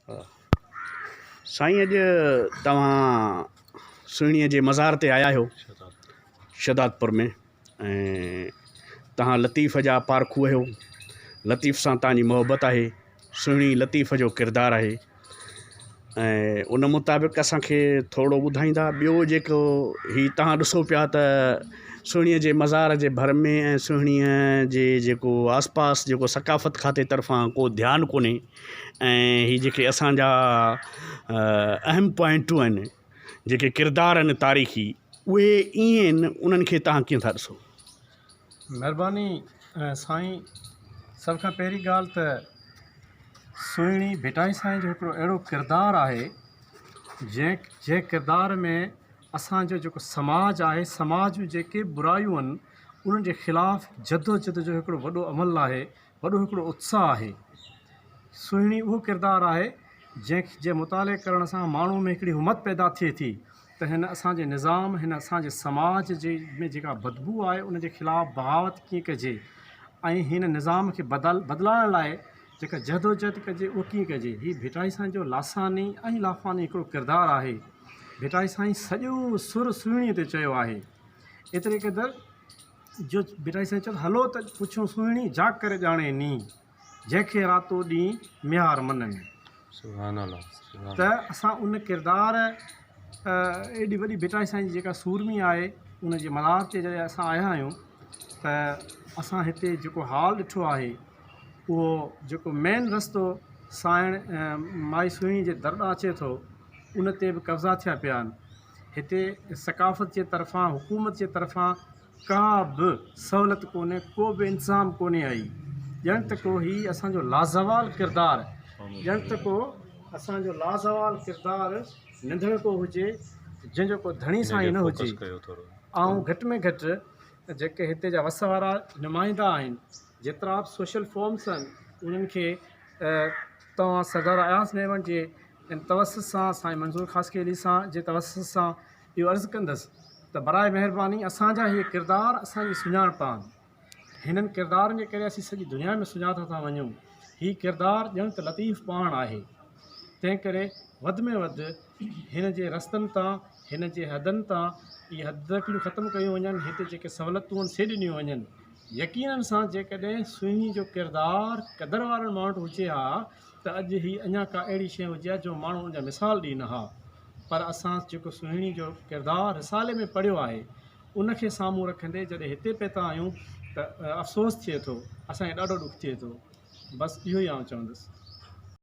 سائين اڄ توهان سهڻيء جي مزار تي آيا آهيو شهدادپور ۾ ۽ توهان لطيف جا پارکو آهيو لطيف سان توهان جي محبت آهي سهڻي لطيف جو ڪردار آهي ۽ ان مطابق اسان کي ٿورو ٻڌائيندا ٻيو جيڪو هي توهان ڏسو پيا ته سهڻيء جي مزار جي ڀر ۾ ۽ سهڻيء جي جيڪو آس پاس جيڪو ثقافت کاتي طرفان ڪو ڌيان ڪونهي ۽ هي جيڪي اسان جا اهم پوائنٽون آهن جيڪي ڪردار آهن تاريخي اهي ائين آهن انهن کي توهان ڪيئن ٿا ڏسو؟ مهرباني سائين سڀ کان پهرين ڳالهه ته سهڻي ڀٽائي سائين جو هڪڙو اهڙو ڪردار آهي جنهن جنهن ڪردار ۾ اسان جو جيڪو سماج آهي سماج جون جيڪي برايون آهن انهن جي خلاف جدوجھد جو هڪڙو وڏو عمل آهي وڏو هڪڙو اتساهه آهي. سهڻي اهو ڪردار آهي جنهن جي مطالعي ڪرڻ سان ماڻهو ۾ هڪڙي همت پيدا ٿئي ٿي ته هن اسان جي نظام هن اسان جي سماج جي ۾ جيڪا بدبوء آهي ان جي خلاف بغاوت ڪيئن ڪجي ۽ هن نظام کي بدل بدلائڻ لاء جيڪا جهدوجهد ڪجي اهو ڪيئن ڪجي. هي ڀٽائي سائين جو لاثاني ۽ لافاني هڪڙو ڪردار آهي. ڀٽائي سائين سڄو سر سهڻي تي چيو آهي. ايتري قدر جو ڀٽائي سائين چيو ته هلو ته پڇون سهڻي جا ڪري ڄاڻي ني، جنهن کي راتو ڏينهن ميهار من ۾. سبحان الله سبحان ته اسان ان ڪردار ايڏي وڏي ڀٽائي سائين جي جيڪا سورمي آهي ان جي مزار تي جڏهن اسان آيا آهيون ته اسان هتي جيڪو حال ڏٺو آهي اهو جيڪو مين رستو سائڻ مائي سهڻي جي در ڏانهن اچي ٿو ان تي به قبضا ٿيا پيا آهن. هتي ثقافت جي طرفان حڪومت جي طرفان ڪا به سهولت ڪونهي ڪو به انتظام ڪونهي آئي ڄڻ ته ڪو هي اسان جو لازوال ڪردار ڄڻ ته ڪو اسان جو لازوال ڪردار ننڌڻڪو هجي جنهن جو ڪو ڌڻي سائين نه هجي آئون گهٽ ۾ گهٽ جيڪي هتي جا وس وارا نمائندا آهن جيترا به سوشل فورمس آهن انهن کي توهان سردار اياز ميمڻ جي ان توسط سان سائين منظور خاصخيلي سان جي توسط سان اهو عرض ڪندس ته براء مهرباني اسان جا اهي ڪردار اسان جي سڃاڻپ آهن. هنن ڪردارن جي ڪري اسين سڄي دنيا ۾ سڃاتا ٿا وڃون. هي ڪردار ڄڻ ته لطيف پاڻ آهي. تنهن ڪري وڌ ۾ وڌ هن جي رستن تان، هن جي حدن تان اهي حددخليون ختم ڪيون وڃن، هتي جيڪي سهولتون آهن سي ڏنيون وڃن. يقينن سان جيڪڏهن سهڻي جو ڪردار قدر وارن ماڻهن وٽ هجي ها ته اڄ هي اڃا ڪا اهڙي شيء هجي ها جو ماڻهو ان جا مثال ڏين ها. پر اسان جيڪو سهڻي جو ڪردار رسالي ۾ پڙهيو آهي، ان کي سامهون رکندي جڏهن هتي پهتا آهيون ته افسوس ٿئي ٿو، اسان کي ڏاڍو ڏک ٿئي ٿو. بس اهو ئي آئون چوندس.